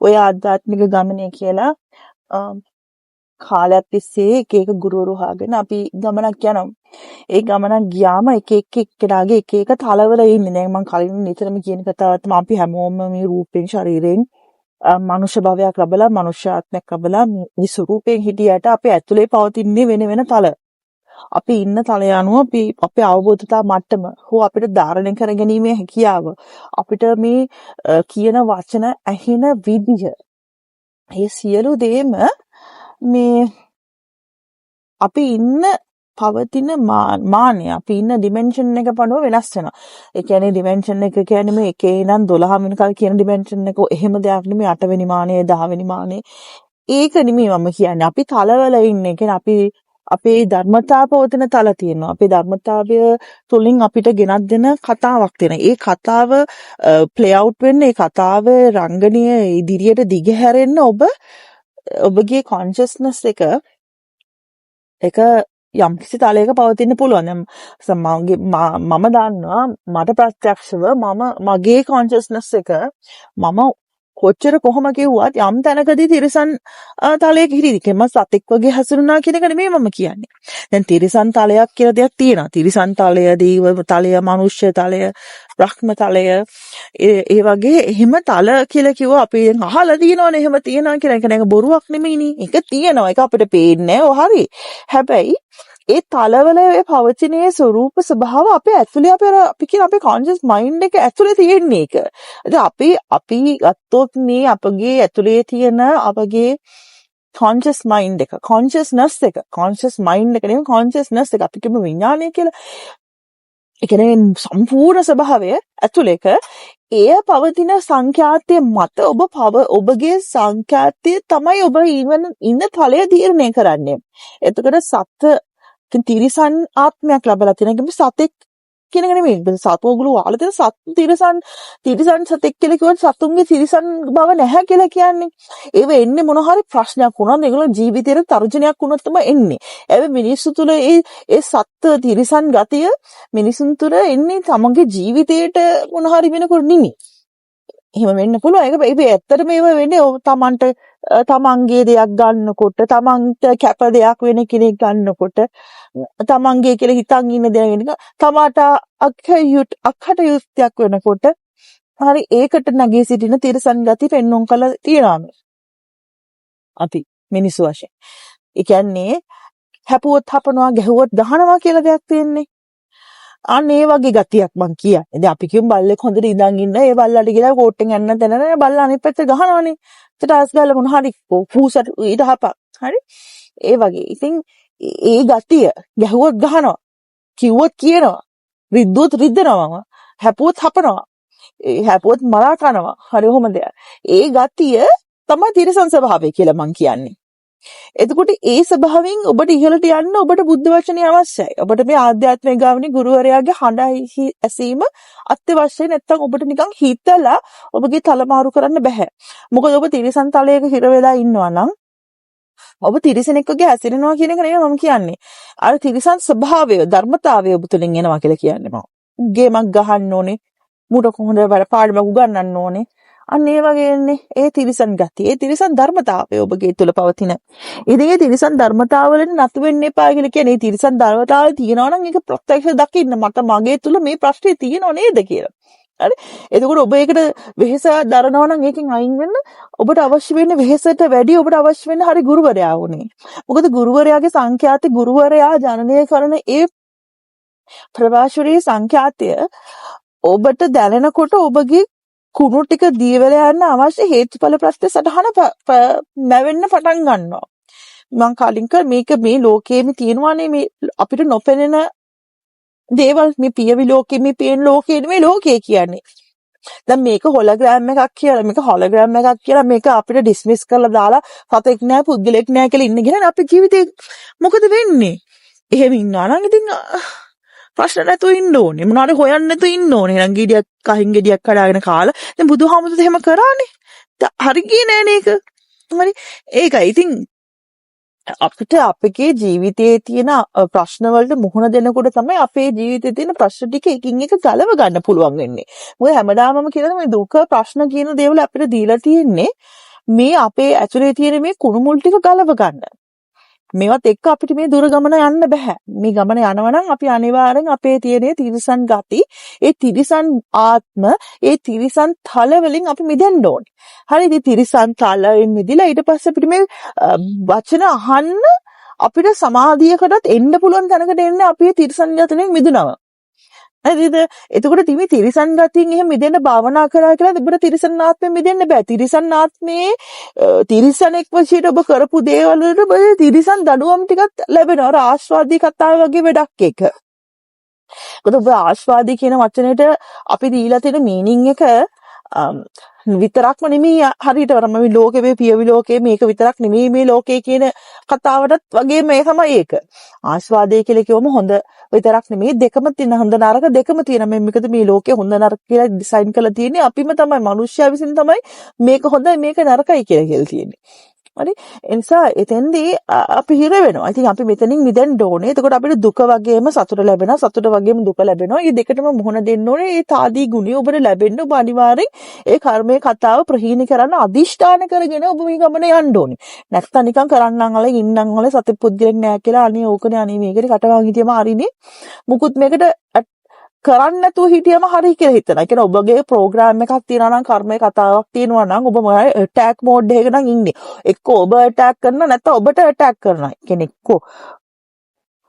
ඔය ආධ්‍යාත්මික ගමනේ කියලා කාලයක් තිස්සේ එක එක ගුරුවරු හොයාගෙන අපි ගමනක් යනවා. ඒ ගමනක් ගියාම එක එක එක්කෙනාගේ එක එක තලවල ඉන්නේ. දැන් මං කලින් නිතරම කියන කතාවක් තමයි අපි හැමෝම මේ රූපෙන් ශරීරයෙන් මනුෂ්‍ය භවයක් ලැබලා මනුෂ්‍ය ආත්මයක් ලැබලා මේ ස්වරූපයෙන් හිටියට අපේ ඇතුලේ පවතින්නේ වෙන වෙන තල. අපි ඉන්න තලය අනුව අපි අපේ අවබෝධතා මට්ටම හෝ අපිට ධාරණය කරගැනීමේ හැකියාව, අපිට මේ කියන වචන ඇහෙන විදිය, මේ සියලු දේම මේ අපි ඉන්න පවතින මානය, අපි ඉන්න ඩිමෙන්ෂන් එක පනුව වෙනස් වෙනවා. ඒ කියන්නේ ඩිමෙන්ෂන් එක කියන්නේ මේ එකේ ඉඳන් 12 වෙනකල් කියන ඩිමෙන්ෂන් එක එහෙම දෙයක් නෙමෙයි. 8 වෙනි මානය, 10 වෙනි මානය, ඒක නෙමෙයි මම කියන්නේ. අපි තලවල ඉන්නේ. ඒ කියන්නේ අපි අපේ ධර්මතා පවතින තල තියෙනවා. අපේ ධර්මතාවය තුලින් අපිට ගෙනත් දෙන කතාවක් තියෙනවා. ඒ කතාව ප්ලේ අවුට් වෙන්න, ඒ කතාව රංගනය ඉදිරියට දිගහැරෙන්න ඔබ ඔබගේ කොන්ෂස්නස් එක එක යම්කිසි තලයක පවතින්න පුළුවන්. දැන් මගේ මම දන්නවා මට ප්‍රත්‍යක්ෂව මම මගේ කොන්ෂස්නස් එක මම කොච්චර කොහොම කිව්වත් යම් තැනකදී තිරිසන් තලයක හිටියේ. කෙම සතෙක් වගේ හැසිරුණා කියන එක නෙමෙයි මම කියන්නේ. දැන් තිරිසන් තලයක් කියලා දෙයක් තියෙනවා. තිරිසන් තලය, දේව තලය, මනුෂ්‍ය තලය, බ්‍රහ්ම තලය, ඒ ඒ වගේ එහෙම තල කියලා කිව්වා අපි දැන් අහලා තියෙනවනේ එහෙම තියෙනවා කියලා. ඒක නේද, බොරුවක් නෙමෙයිනේ. ඒක තියෙනවා. ඒක අපිට පේන්නේ නෑ. ඔව් හරි. හැබැයි ඒ තලවල ඒ පවතින ඒ ස්වරූප ස්වභාව අපේ ඇතුලේ අපේ අර අපි කියන අපේ කොන්ෂස් මයින්ඩ් එක ඇතුලේ තියෙන එක. ඉතින් අපි අපි ගත්තොත් මේ අපගේ ඇතුලේ තියෙන අපගේ කොන්ෂස් මයින්ඩ් එක, කොන්ෂස්නස් එක, කොන්ෂස් මයින්ඩ් එක නෙමෙයි, කොන්ෂස්නස් එක, අපි කියමු විඥානය කියලා. ඒ කියන්නේ සම්පූර්ණ ස්වභාවය ඇතුලේ එක එය පවතින සංඛ්‍යාතය මත ඔබ පව ඔබගේ සංඛ්‍යාතය තමයි ඔබ ඉන්න තලය තීරණය කරන්නේ. එතකොට සත්ත්ව තිරිසන් ආත්මයක් ලැබලා තියෙන එක සතෙක් කියන එක නෙමෙයි. සතු ඔයගොල්ලෝ අහලා තියෙන සත් තිරිසන් තිරිසන් සතෙක් කියලා කිව්වොත් සතුන්ගේ තිරිසන් බව නැහැ කියලා කියන්නේ. ඒව එන්නේ මොන හරි ප්‍රශ්නයක් වුණොත්, ඒගොල්ලෝ ජීවිතේට තර්ජනයක් වුණොත් තමයි එන්නේ. හැබැයි මිනිස්සු තුල ඒ ඒ සත්ත්ව තිරිසන් ගතිය මිනිසුන් තුල එන්නේ තමන්ගේ ජීවිතේට මොන හරි වෙනකොට නෙමෙයි. එහෙම වෙන්න පුළුවන්. ඒක ඒක ඇත්තටම ඒව වෙන්නේ ඔව් තමන්ට තමන්ගේ දෙයක් ගන්නකොට, තමන්ට කැප දෙයක් වෙන කෙනෙක් ගන්නකොට, තමන්ගේ කියලා හිතන් ඉන්න දෙයක් වෙන එක, තමාට අකටයුත්තක් වෙනකොට හරි ඒකට නැගී සිටින තිරසන් ගති පෙන්නුම් කළ තියෙනවා මේ. අපි මිනිස්සු වශයෙන්. ඒ කියන්නේ හැපුවොත් හපනවා, ගැහුවොත් ගහනවා කියලා දෙයක් තියෙන්නේ. අන්න ඒ වගේ ගතියක් මං කියන්නේ. දැන් අපි කියමු බල්ලෙක් හොඳට ඉඳන් ඉන්න, ඒ බල්ලාට කියලා කෝට්ටෙන් යන්න තැන නෑ, බල්ලා අනිත් පැත්තට ගහනවනේ. ඊට ටාස් ගාලා මොන හරි පූසට ඊට හපක්. හරි? ඒ වගේ. ඉතින් ඒ ගතිය ගැහුවොත් ගහනවා. කිව්වොත් කියනවා. රිද්දුවොත් රිද්දනවා මම. හැපුවොත් හපනවා. ඒ හැපුවොත් මරා කනවා. හරි ඔහොම දෙයක්. ඒ ගතිය තමයි තිරසන් ස්වභාවය කියලා මං කියන්නේ. එතකොට ඒ ස්වභාවයෙන් ඔබට ඉහළට යන්න ඔබට බුද්ධ වචනය අවශ්‍යයි. ඔබට මේ ආධ්‍යාත්මික ගාමිනී ගුරුවරයාගේ හඬ ඇසීම අත්‍යවශ්‍යයි. නැත්තම් ඔබට නිකන් හිතලා ඔබගේ තල මාරු කරන්න බැහැ. මොකද ඔබ තිරිසන් තලයක හිර වෙලා ඉන්නවා නම් ඔබ තිරිසනෙක් වගේ හැසිරෙනවා කියන එක නෙමෙයි මම කියන්නේ. අර තිරිසන් ස්වභාවය, ධර්මතාවය ඔබ තුලින් එනවා කියලා කියන්නේ මම. ගේමක් ගහන්න ඕනේ. මුට කොහොමද වැඩ පාඩමක් උගන්වන්න ඕනේ. අන්න ඒ වගේ එන්නේ ඒ තිරිසන් ගතිය. ඒ තිරිසන් ධර්මතාවය ඔබගේ තුල පවතින. ඉතින් ඒ තිරිසන් ධර්මතාව වලින් නතු වෙන්න එපා කියලා කියන්නේ. ඒ තිරිසන් ධර්මතාවය තියෙනවා නම් ඒක ප්‍රත්‍යක්ෂ දකින්න මට මගේ තුල මේ ප්‍රශ්නේ තියෙනව නේද කියලා. හරි. එතකොට ඔබ ඒකට වෙහෙස දරනවා නම් ඒකෙන් අයින් වෙන්න ඔබට අවශ්‍ය වෙන්නේ, වෙහෙසට වැඩි ඔබට අවශ්‍ය වෙන්නේ හරි ගුරුවරයා වුණේ. මොකද ගුරුවරයාගේ සංඛ්‍යාත, ගුරුවරයා ජනනය කරන ඒ ප්‍රභාෂ්වරී සංඛ්‍යාතය ඔබට දැනෙනකොට ඔබගේ කුණු ටික දිය වෙලා යන්න අවශ්‍ය හේතුඵල ප්‍රත්‍ය සටහන මැවෙන්න පටන් ගන්නවා. මං කලින් කර මේක මේ ලෝකයේම තියෙනවානේ මේ අපිට නොපෙනෙන දේවල්. මේ පියවි ලෝකෙ, මේ පේන ලෝකෙ නෙමෙයි ලෝකය කියන්නේ. දැන් මේක හොලෝග්‍රෑම් එකක් කියලා, මේක හොලෝග්‍රෑම් එකක් කියලා මේක අපිට ඩිස්මිස් කරලා දාලා සතෙක් නෑ පුද්ගලෙක් නෑ කියලා ඉන්න ගිහලා අපේ ජීවිතේ මොකද වෙන්නේ? එහෙම ඉන්නවා නම් ඉතින් ප්‍රශ්න නැතුව ඉන්න ඕනේ. මොනවාරි හොයන්න නැතුව ඉන්න ඕනේ. එහෙනම් ගෙඩියක් කහින් ගෙඩියක් කඩාගෙන කාලා දැන් බුදුහාමුදුරුවෝ එහෙම කරානේ. හරි ගියේ නෑනේ ඒක. හරි. ඒකයි. ඉතින් අපිට අපගේ ජීවිතයේ තියෙන ප්‍රශ්න වලට මුහුණ දෙනකොට තමයි අපේ ජීවිතයේ තියෙන ප්‍රශ්න ටික එකින් එක ගලව ගන්න පුළුවන් වෙන්නේ. මොකද හැමදාමම කියන මේ දුක ප්‍රශ්න කියන දේවල් අපිට දීලා තියෙන්නේ මේ අපේ ඇතුලේ තියෙන මේ කුණු මුල් ටික ගලව ගන්න. මේවත් එක්ක අපිට මේ දුර ගමන යන්න බෑ. මේ ගමන යනවා නම් අපි අනිවාර්යෙන් අපේ තියෙන තිරිසන් ගති, ඒ තිරිසන් ආත්ම, ඒ තිරිසන් තල වලින් අපි මිදෙන්න ඕනේ. හරි, ඉතින් තිරිසන් තලයෙන් මිදිලා ඊට පස්සේ අපිට මේ වචන අහන්න අපිට සමාධියකටත් එන්න පුළුවන් තැනකට එන්න අපි තිරිසන් ගතියෙන් මිදුනම. හරිද? එතකොට තිමි තිරිසන් ගතියෙන් එහෙම මිදෙන්න භාවනා කරා කියලා ඔබට තිරිසන් ආත්මයෙන් මිදෙන්න බෑ. තිරිසන් ආත්මයේ තිරිසනෙක් වශයෙන් ඔබ කරපු දේවල් වලට ඔබ තිරිසන් දඬුවම් ටිකක් ලැබෙනවා. අර ආස්වාදී කතාව වගේ වැඩක් ඒක. මොකද ඔබ ආස්වාදී කියන වචනේට අපි දීලා තියෙන මීනින් එක විතරක්ම නෙමෙයි. හරියට අර මේ ලෝකේ, මේ පියවි ලෝකේ මේක විතරක් නෙමෙයි මේ ලෝකේ කියන කතාවටත් වගේ මේ තමයි ඒක. ආස්වාදය කියලා කිව්වම හොඳ විතරක් නෙමෙයි, දෙකම තියෙන, හොඳ නරක දෙකම තියෙන. මේ මොකද මේ ලෝකේ හොඳ නරක කියලා ඩිසයින් කරලා තියෙන්නේ අපිම තමයි. මනුෂ්‍යයා විසින් තමයි මේක හොඳයි මේක නරකයි කියලා කියලා තියෙන්නේ. හරි, ඒ නිසා එතෙන්දී අපි හිර වෙනවා. ඉතින් අපි මෙතනින් මිදෙන්න ඕනේ. එතකොට අපිට දුක වගේම සතුට ලැබෙනවා. සතුට වගේම දුක ලැබෙනවා. මේ දෙකටම මුහුණ දෙන්න ඕනේ. ඒ තාදී ගුණය ඔබට ලැබෙන්න ඔබ අනිවාර්යෙන් ඒ කර්මයේ කතාව ප්‍රහීන කරන්න අදිෂ්ඨාන කරගෙන ඔබ මේ ගමන යන්න ඕනේ. නැත්තම් නිකන් කරන්නම් වල ඉන්නම් වල සතෙක් පුද්ගලෙක් නෑ කියලා අනේ ඕකනේ අනේ මේකනේ කටවාන් හිටියම හරිනේ. මුකුත් මේකට කරන්න නැතුව හිටියම හරි කියලා හිතනවා. ඒ කියන්නේ ඔබගේ ප්‍රෝග්‍රෑම් එකක් තියෙනවා නම්, කර්මයේ කතාවක් තියෙනවා නම්, ඔබ මොකයි ඇටැක් මෝඩ් එකක නම් ඉන්නේ. එක්ක ඔබ ඇටැක් කරනවා, නැත්නම් ඔබට ඇටැක් කරනවා. ඒ කියන්නේ එක්කෝ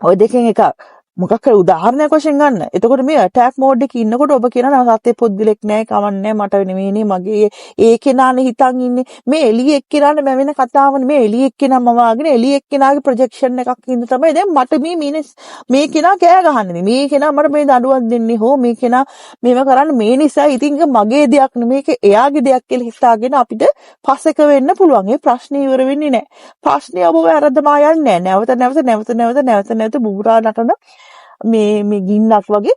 ඔය දෙකෙන් එකක්. මොකක් හරි උදාහරණයක් වශයෙන් ගන්න. එතකොට මේ ඇටැක් මෝඩ් එකේ ඉන්නකොට ඔබ කියනවා සත්‍ය පුද්ගලෙක් නෑ, කමන්නේ මට නෙමෙයිනේ, මගේ ඒ කෙනානේ හිතන් ඉන්නේ. මේ එළිය එක්කෙනානේ මැවෙන කතාවනේ. මේ එළිය එක්කෙනා මවාගෙන එළිය එක්කෙනාගේ ප්‍රොජෙක්ෂන් එකක් ඉන්න තමයි දැන් මට මේ මිනිස් මේ කෙනා කෑ ගහන්නේ. මේ කෙනා මට මේ දඬුවම් දෙන්නේ හෝ මේ කෙනා මේව කරන්නේ මේ නිසා. ඉතින් ඒක මගේ දෙයක් නෙමෙයි, මේක එයාගේ දෙයක් කියලා හිතාගෙන අපිට පසෙක වෙන්න පුළුවන්. ඒ ප්‍රශ්නේ ඉවර වෙන්නේ නෑ. ප්‍රශ්නේ ඔබව වැරද්දමා යන්නේ නෑ. නැවත නැවත නැවත නැවත නැවත නැවත බුබුරා නටන මේ මේ ගින්නක් වගේ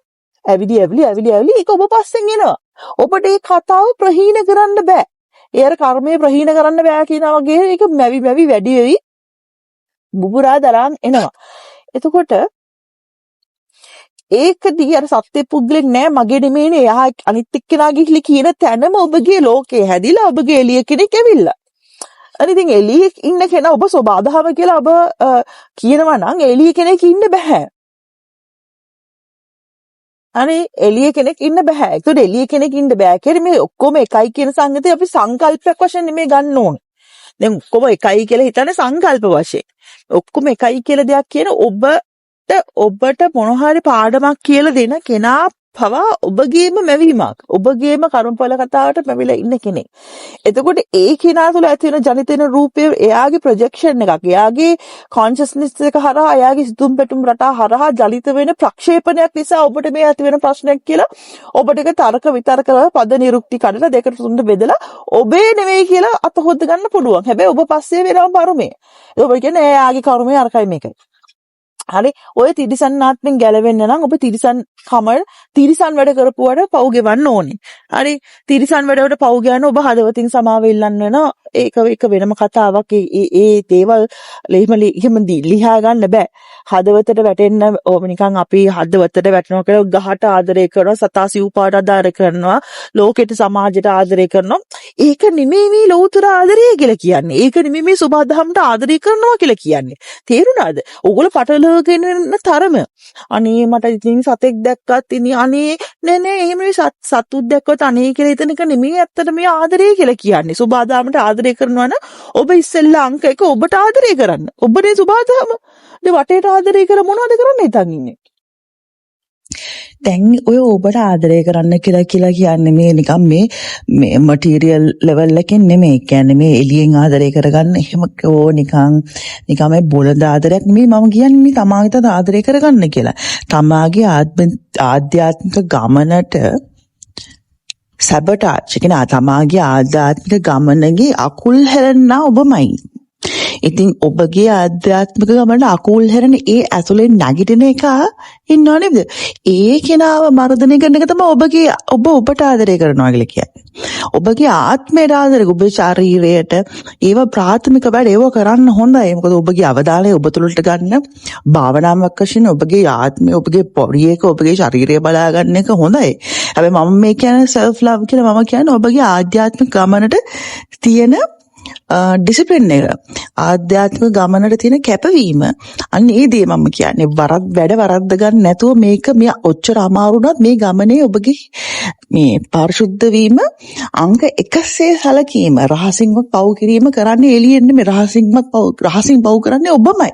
ඇවිලි ඇවිලි ඇවිලි ඇවිලි ඒක ඔබ පස්සෙන් එනවා. ඔබට ඒ කතාව ප්‍රහීන කරන්න බෑ. ඒ අර කර්මය ප්‍රහීන කරන්න බෑ කියනා වගේ ඒක මැවි මැවි වැඩි වෙවි බුබුරා දරාන් එනවා. එතකොට ඒකදී අර සත්‍ය පුද්ගලෙක් නෑ, මගේ නෙමෙයිනේ, එයා අනිත් එක්කෙනා ගිහිල්ලා කියන තැනම ඔබගේ ලෝකේ හැදිලා ඔබගේ එළිය කෙනෙක් ඇවිල්ලා. අර ඉතින් එළියේ ඉන්න කෙනා ඔබ සොබාදහම කියලා ඔබ කියනවා නම් එළිය කෙනෙක් ඉන්න බෑ. අනේ එළිය කෙනෙක් ඉන්න බෑ. ඒතකොට එළිය කෙනෙක් ඉන්න බෑ කියන්නේ මේ ඔක්කොම එකයි කියන සංගතය අපි සංකල්පයක් වශයෙන් නෙමෙයි ගන්න ඕනේ. දැන් ඔක්කොම එකයි කියලා හිතන්නේ සංකල්ප වශයෙන්. ඔක්කොම එකයි කියලා දෙයක් කියන ඔබට ඔබට මොන හරි පාඩමක් කියලා දෙන කෙනා පවා ඔබගේම මැවීමක්. ඔබගේම කර්මඵල කතාවට මැවිලා ඉන්න කෙනෙක්. එතකොට ඒ කෙනා තුළ ඇති වෙන ජනිත වෙන රූපය එයාගේ ප්‍රොජෙක්ෂන් එකක්. එයාගේ කොන්ෂස්නස් එක හරහා, එයාගේ සිතුම් පැතුම් රටා හරහා ජනිත වෙන ප්‍රක්ෂේපණයක් නිසා ඔබට මේ ඇති වෙන ප්‍රශ්නයක් කියලා ඔබට ඒක තර්ක විතර්ක කරලා පද නිරුක්ති කඩලා දෙකට තුනට බෙදලා ඔබේ නෙවෙයි කියලා අත හොද්ද ගන්න පුළුවන්. හැබැයි ඔබ පස්සේ වෙනව කර්මය. ඔබ කියන්නේ එයාගේ කර්මය අරකයි මේකයි. හරි, ඔය තිරිසන් ආත්මෙන් ගැලවෙන්න නම් ඔබ තිරිසන් කම තිරිසන් වැඩ කරපුවට පව් ගෙවන්න ඕනේ. හරි, තිරිසන් වැඩවලට පව් ගෙවන්න ඔබ හදවතින් සමාව ඉල්ලන්න වෙනවා. ඒක එක වෙනම කතාවක්. ඒ ඒ ඒ දේවල් එහෙම එහෙම ලිහා ගන්න බෑ. හදවතට වැටෙන්න ඕම නිකන් අපි හදවතට වැටෙනවා කියලා ගහට ආදරය කරනවා, සතා සිව්පාට ආදරය කරනවා, ලෝකෙට සමාජයට ආදරය කරනවා. ඒක නෙමෙයි මේ ලෝතර ආදරය කියලා කියන්නේ. ඒක නෙමෙයි මේ සුභාදහමට ආදරය කරනවා කියලා කියන්නේ. තේරුණාද? ඔයගොල්ලෝ පටලවාගෙන ඉන්න තරම. අනේ මට ඉතින් සතෙක් දැක්කත් ඉතින් අනේ නෑ නෑ, එහෙම නෙවෙයි, සතුත් දැක්කත් අනේ කියලා හිතන එක නෙමෙයි ඇත්තට මේ ආදරය කියලා කියන්නේ. සුභාදහමට ආදරය කරනවා නම් ඔබ ඉස්සෙල්ලා අංක එක ඔබට ආදරය කරන්න. ඔබනේ සුභාදහම. ඉතින් වටේට ආදරය කර මොනවද කරන්න හිතන් ඉන්නේ? දැන් ඔය ඔබට ආදරය කරන්න කියලා කියලා කියන්නේ මේ නිකන් මේ මේ මටීරියල් ලෙවල් එකෙන් නෙමෙයි. කියන්නේ මේ එළියෙන් ආදරය කරගන්න එහෙම කෝ නිකන් නිකන් මේ බොළඳ ආදරයක් නෙමෙයි මම කියන්නේ මේ තමාගේ ආදරය කරගන්න කියලා. තමාගේ ආත්ම ආධ්‍යාත්මික ගමනට සැබටාජ් කියන තමාගේ ආධ්‍යාත්මික ගමනගේ අකුල් හෙලන්නා ඔබමයි. ඉතින් ඔබගේ ආධ්‍යාත්මික ගමන අකුල් හැරෙන ඒ ඇතුලෙන් නැගිටින එක ඉන්නව නේද? ඒ කෙනාව මර්ධනය කරන එක තමයි ඔබගේ ඔබ ඔබට ආදරය කරනවා කියලා කියන්නේ. ඔබගේ ආත්මයට ආදරය, ඔබේ ශරීරයට ඒව ප්‍රාථමික වැඩ, ඒව කරන්න හොඳයි. මොකද ඔබගේ අවධානය ඔබ තුළට ගන්න භාවනාවක් වශයෙන් ඔබගේ ආත්මය, ඔබගේ බොඩි එක, ඔබගේ ශරීරය බලා ගන්න එක හොඳයි. හැබැයි මම මේ කියන්නේ සෙල්ෆ් ලව් කියලා මම කියන්නේ ඔබගේ ආධ්‍යාත්මික ගමනට තියෙන ඩිසිප්ලින් එක, ආධ්‍යාත්මික ගමනට තියෙන කැපවීම. අන්න ඒ දේ මම කියන්නේ. වැඩ වරද්ද ගන්න නැතුව මේක මේ ඔච්චර අමාරු වුණත් මේ ගමනේ ඔබගේ මේ පාරිශුද්ධ වීම අංක එකසේ සැලකීම, රහසින්වත් පව් කිරීම කරන්නේ එළියෙන් නෙමෙයි, රහසින්වත් පව්, රහසින් පව් කරන්නේ ඔබමයි.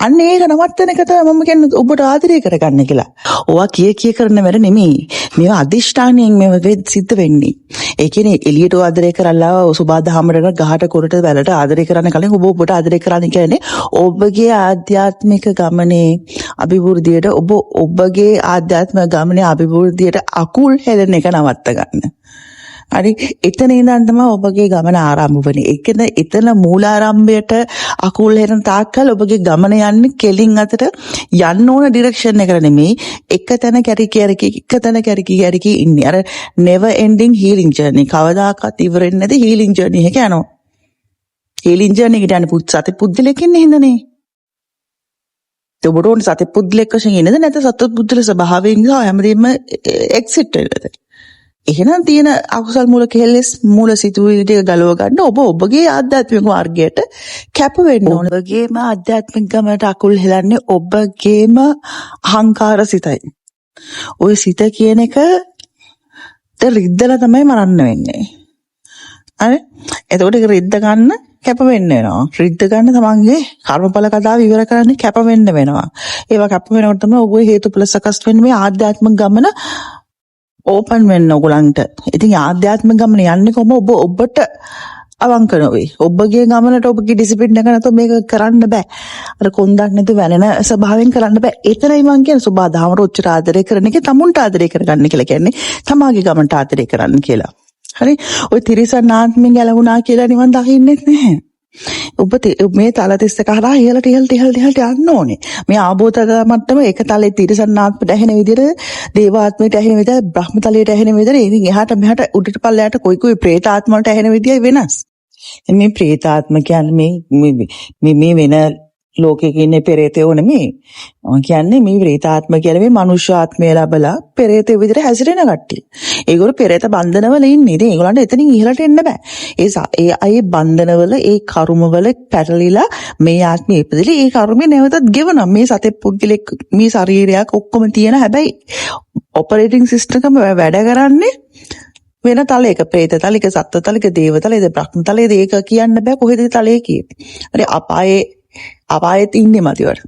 අන්න ඒක නවත්තන එක තමයි මම කියන්නේ ඔබට ආදරය කරගන්න කියලා. ඕවා කිය කිය කරන වැඩ නෙමෙයි. මේවා අධිෂ්ඨානයෙන් මේ සිද්ධ වෙන්නේ. ඒ කියන්නේ එළියට ආදරය කරලා සුබාදහමකට ගහට කොරට වැලට ආදරය කරන්න කලින් ඔබ ඔබට ආදරය කරන්න කියන්නේ ඔබගේ ආධ්‍යාත්මික ගමනේ අභිවෘද්ධියට, ඔබ ඔබගේ ආධ්‍යාත්මික ගමනේ අභිවෘද්ධියට අකුල් හෙලන එක නවත්ත ගන්න. හරි, එතන ඉඳන් තමයි ඔබගේ ගමන ආරම්භ වෙන්නේ. ඒ කියන්නේ එතන මූලාරම්භයට අකුල් හෙලන තාක්කල් ඔබගේ ගමන යන්නේ කෙලින් අතට යන්න ඕන ඩිරෙක්ෂන් එකට නෙමෙයි. එක තැන කැරකි කැරකි, එක තැන කැරකි කැරකි ඉන්නේ. අර never ending healing journey. කවදාකවත් ඉවර වෙන්නේ නැති healing journey එක යනවා. healing journey එකට යන්නේ සති පුද්ගලයෙක් ඉන්නේ හින්දානේ. ඒ ඔබට ඕනේ සති පුද්ගලයෙක් වශයෙන් ඉන්නද, නැත්නම් සත්ව පුද්ගල ස්වභාවයෙන් සහ හැමදේම එක්සිට් වෙන්නද? එහෙනම් තියෙන අකුසල් මූල කෙලෙස් මූල සිතුවිලි ටික ගලව ගන්න ඔබ ඔබගේ ආධ්‍යාත්මික මාර්ගයට කැප වෙන්න ඕන. ඔබගේම ආධ්‍යාත්මික ගමනට අකුල් හෙලන්නේ ඔබගේම අහංකාර සිතයි. ඔය සිත කියන එක රිද්දලා තමයි මරන්න වෙන්නේ. හරි? එතකොට ඒක රිද්ද ගන්න කැප වෙන්න වෙනවා. රිද්ද ගන්න තමන්ගේ කර්මඵල කතාව ඉවර කරන්න කැප වෙන්න වෙනවා. ඒවා කැප වෙනකොට තමයි ඔබේ හේතුඵල සකස් වෙන්නේ, මේ ආධ්‍යාත්මික ගමන ඕපන් වෙන්න ඔයගොල්ලන්ට. ඉතින් ආධ්‍යාත්මික ගමන යන්නේ කොහොම, ඔබ ඔබට අවංක නොවේ. ඔබගේ ගමනට ඔබගේ ඩිසිප්ලින් එක නැතුව මේක කරන්න බෑ. අර කොන්දක් නැතුව වැනෙන ස්වභාවයෙන් කරන්න බෑ. එතනයි මං කියන්නේ සෝබා දහමට ඔච්චර ආදරය කරන එක තමුන්ට ආදරය කරගන්න කියලා කියන්නේ. තමාගේ ගමනට ආදරය කරන්න කියලා. හරි? ඔය තිරිසන් ආත්මෙන් ගැලවුණා කියලා නිවන් දකින්නෙත් නැහැ. ඔබ මේ තල 31 හරහා ඉහළට ඉහළට ඉහළට ඉහළට යන්න ඕනේ. මේ ආબોධ මට්ටම එක තලයේ තිරිසන් ආත්මයට ඇහෙන විදිහට, දේව ආත්මයට ඇහෙන විදිහට, බ්‍රහ්ම තලයට ඇහෙන විදිහට, ඉතින් එහාට මෙහාට උඩට පල්ලෙහාට කොයි කොයි ප්‍රේත ආත්ම වලට ඇහෙන විදියයි වෙනස්. මේ ප්‍රේත ආත්ම කියන්නේ මේ මේ මේ වෙන ලෝකෙක ඉන්නේ පෙරේතයෝ නෙමෙයි. මම කියන්නේ මේ ප්‍රේත ආත්ම කියලා මේ මනුෂ්‍ය ආත්මය ලැබලා පෙරේතයෝ විදිහට හැසිරෙන කට්ටිය. ඒගොල්ලෝ පෙරේත බන්ධනවල ඉන්නේ. ඉතින් ඒගොල්ලන්ට එතනින් ඉහළට එන්න බෑ. ඒ ඒ අය බන්ධනවල, ඒ කර්මවල පැටලිලා මේ ආත්මෙ ඉපදෙලා ඒ කර්මය නැවතත් ගෙවනවා. මේ සතෙක් පුද්ගලෙක් මේ ශරීරයක් ඔක්කොම තියෙන, හැබැයි ඔපරේටිං සිස්ටම් එකම වැඩ කරන්නේ වෙන තලයක, ප්‍රේත තලයක, සත්ත්ව තලයක, දේව තලයක, බ්‍රහ්ම තලයක, ඒක කියන්න බෑ කොහෙද තලයේ කියේ. හරි, අපායේ අපායෙත් ඉන්නේ මදිවට.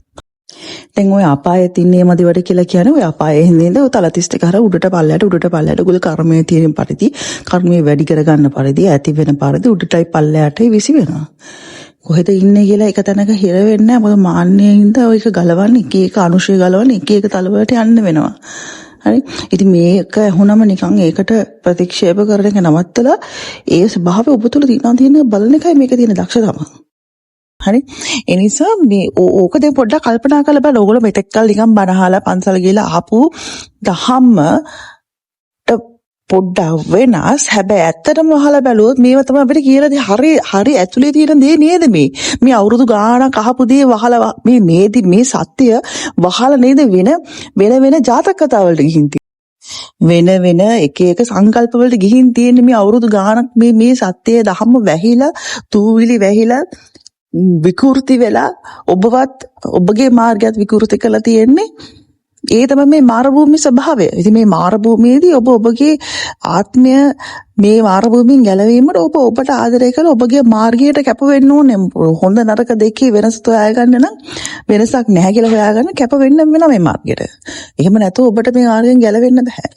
දැන් ඔය අපායෙත් ඉන්නේ මදිවට කියලා කියන්නේ ඔය අපායේ හින්දා ඔය තල 32 හර උඩට පල්ලයට උඩට පල්ලයට ඔයගොල්ලෝ කර්මයේ තියෙන පරිදි, කර්මයේ වැඩි කරගන්න පරිදි, ඇති වෙන පරිදි උඩටයි පල්ලයටයි විසි වෙනවා. කොහෙද ඉන්නේ කියලා එක තැනක හිර වෙන්නේ නැහැ. මොකද මාන්නයෙන් හින්දා ඔය එක ගලවන්න, එක එක අනුශය ගලවන්න එක එක තලවලට යන්න වෙනවා. හරි. ඉතින් මේක ඇහුනම නිකන් ඒකට ප්‍රතික්ෂේප කරන එක නවත්තලා ඒ ස්වභාවය ඔබ තුළ තියෙනවා තියෙන බලන එකයි මේක තියෙන දක්ෂතාව. හරි. ඒ නිසා මේ ඕක දැන් පොඩ්ඩක් කල්පනා කරලා බලන්න. ඕගොල්ලෝ මෙතෙක් කල් නිකන් බණ අහලා පන්සල ගිහලා ආපු දහම්ම පොඩ්ඩක් වෙනස්. හැබැයි ඇත්තටම අහලා බැලුවොත් මේවා තමයි අපිට කියලා දේ හරි හරි ඇතුලේ තියෙන දේ නේද මේ? මේ අවුරුදු ගාණක් අහපු දේ වහලා මේ මේ මේ සත්‍ය වහලා නේද වෙන වෙන වෙන ජාතක කතා වලට ගිහින් වෙන වෙන එක එක සංකල්ප වලට ගිහින් තියෙන්නේ. මේ අවුරුදු ගාණක් මේ මේ සත්‍යය දහම වැහිලා, තූවිලි වැහිලා, විකෘති වෙලා, ඔබවත් ඔබගේ මාර්ගයත් විකෘති කරලා තියෙන්නේ. ඒ තමයි මේ මාර භූමියේ ස්වභාවය. ඉතින් මේ මාර භූමියේදී ඔබ ඔබගේ ආත්මය මේ මාර භූමියෙන් ගැලවීමට ඔබ ඔබට ආදරය කරලා ඔබගේ මාර්ගයට කැප වෙන්න ඕනේ. හොඳ නරක දෙකේ වෙනස හොයාගන්න නම්, වෙනසක් නැහැ කියලා හොයාගන්න කැප වෙන්න වෙනවා මේ මාර්ගයට. එහෙම නැතුව ඔබට මේ මාර්ගයෙන් ගැලවෙන්න බෑ.